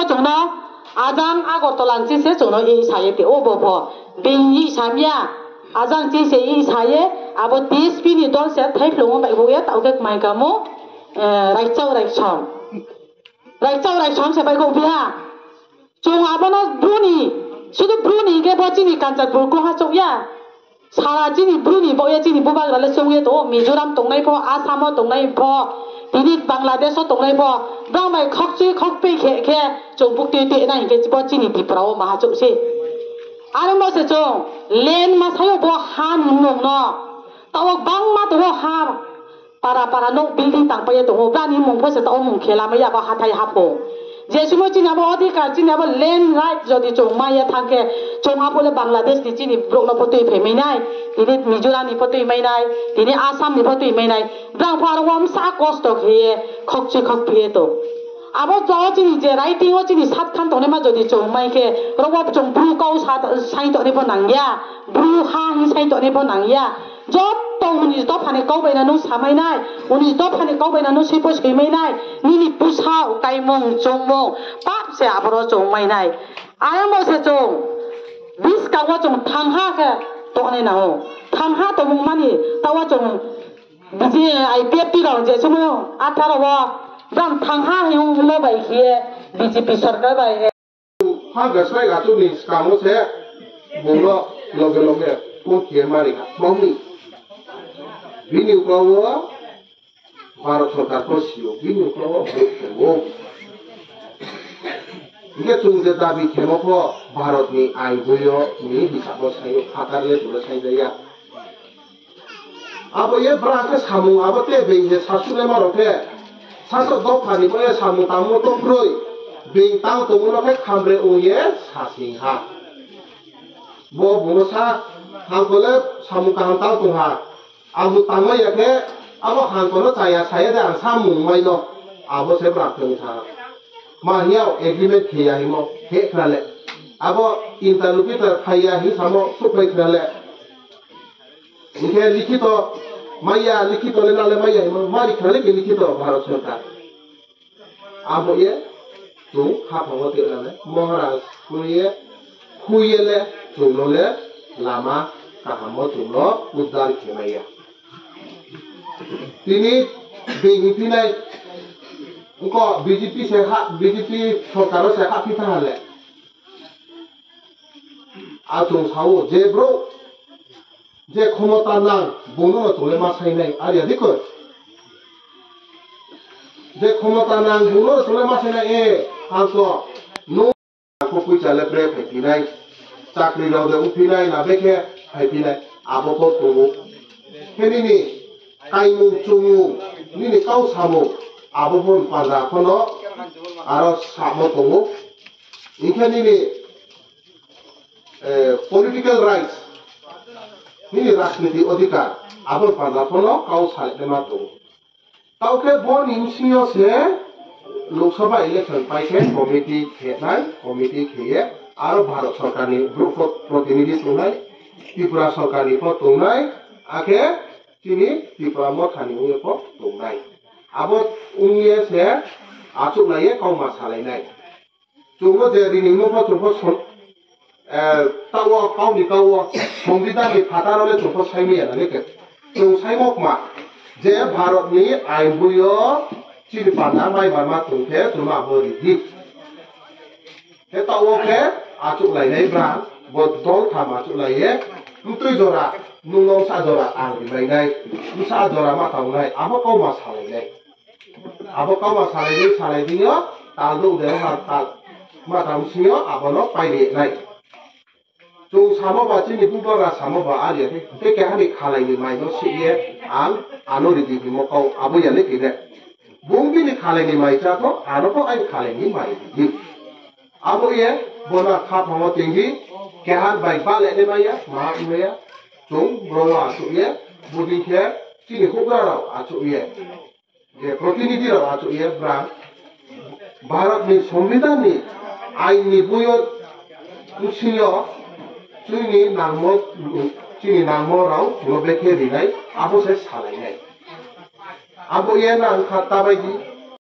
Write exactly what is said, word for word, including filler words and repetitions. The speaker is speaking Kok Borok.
Chwngno ajang Agartala ni se chwngno i saye te o bo bo. Bini samya ajang chi se i saye abo T S P ni dol se thaiphlungo bai huya tauke kmai kamo, eh, Raichao Raisong. Raichao Raisong se bai go biha. Chwng abono bruni, sudu bruni ke bo chini Kanchanpur ko ha chokya. Sara chini bruni bo ya chini bubagra le chongye to Mizoram tongnai pho, Assam o tongnai pho, tini Bangladesh o tongnai pho, bang bai khokchi khokpi khe khe chwng buk twi twi na hinkhe bo chini Tripura o maha chok se. Aro mo se chwng len ma sayo bo ha nung nung no. Tawok bang ma to ha. Para para nok building tang paye tongo, brani mung pho se ta o mung khela maya ba hathai hapho. Je sumo chini abo adhikar, chini abo land right jodi chwng maya thangkhe, chwng abo le Bangladesh ni chini borok no pho twi phai mai nai, tini Mizoram ni pho twi mai nai, tini Assam ni pho twi mai nai, brang pho aro wamsa kosto kheye, khokchi khok phiye to. Abo to chini je writing o chini sat khan tongnai ma jodi chwng mai khe, rogo chwng bru kau sa, sai tongnai pho nangya, bru ha hi sai tongnai pho nangya. Joto unis dophani kok bai nang samai nai, unis dophani kok bai nang swipo swimai nai, nini pusa kaimung chongmung pap se aboro chongmai nai. Ayang bo se chong, bis kago chong thangha khe tongnai nango. Thangha tongmung mani tawa chong biji I P F T rok je sumo atharo o bam thangha yung lo bai khiye B J P sarkar bai. Pha gasai achukni swkango se bono loge loge phone khe mari ha. Mami. Bini uklogo Bharat Sarkar pho sio, bini uklogo bo tongo. Hingke chwng je dabi khemo pho Bharatni ain buyo ni hisabo sayo, phatar le tole saijaya. Abo ye bwrang khe samung abo te being je sasuk naima rok khe sasak dophani bo ye samung tangmo to kwrwi being tang tongmo no khe khamre wng ye sasing ha. Bo buno sa hangkole samung kaham tang tong ha. Ang bo tangma ya khe abo hangkono chaya saya de ang samung mai no abo se bwrang tong sa. Ma hiya agreement khe ya himo khe khna le. Abo interlocutor phai ya hi samo suk phai khna le. Hingke likhito maya, likhito le nale maya himo, mari khna le ke likhito Bharat Sarkar. Abo ye chwng kha phango twi nale Maharaj khuye, khuye le chwngno le lama kahamo chwngno uddar khe maya. Tini being hinphinai wngkha B J P se ha, B J P sarkaro se ha phi tha le. A chwng sao je bro je khomota nang bono no chole ma sainai, ar ya dikho. Je khomota nang bono no chole ma sainai, e, ang to no ko puisa le bre phai pinai, chakri rok de uphinai na bekhe phai pinai, abo ko tongo. Khe nini kaimung chumung, nini kau samung, abo pon panda phono aro samo tongo. Hingkhe nini eh, political rights, nini rajniti adhikar, abo panda phono kau salai ma tongo. Tao khe bo ni bisingo se Lok Sabha election pai khe committee khenai, committee kheye aro Bharat Sarkar ni bru pho protinidhi tongnai, Tripura Sarkar ni pho tongnai, akhe chini Tripura Motha ni wngwi pho tongnai. Abo wngye se achuk laiye kauma salainai. Chwngno je riningmo pho chwng pho song, eh, tawo, kauni tawo, Songbidanni phataro le chwng pho saimaya nani khe. Chwng saimokma je Bharatni ain buyo chini panda mai barma tong khe chwngno abo ridi. Khe tawo khe achuk lainai bra, bo dol tham achuk laiye, mtwi jora, nungno sa jora ang rilainai, sa jora ma taunai, abo kauma salainai. Abo kauma salai di, salai di yo, tal do ude ha tal. Ma tam sing yo, abo no pai di nai. Chwng samo ba chini bubagra samo ba a ya te, te keha ni khalai ni mai no si ye, ang ano ridi himo kau abo ya le kine. Bung bini khalai ni mai cha to, ano ko ai khalai ni mai ridi. Abo ye, bona kha phango tingdi, keha bai ba le ni mai ya, ma ma ya. Chwng bro wa asu ye, budi khe chini hugra rao asu ye. Je protinidhi rok achuk ye bwrang Bharat ni Songbidan ni ain ni buyo bisingo chini nangmo, chini nangmo rok no bekhe rinai abo se salainai. Abo ye nang kha tabai di,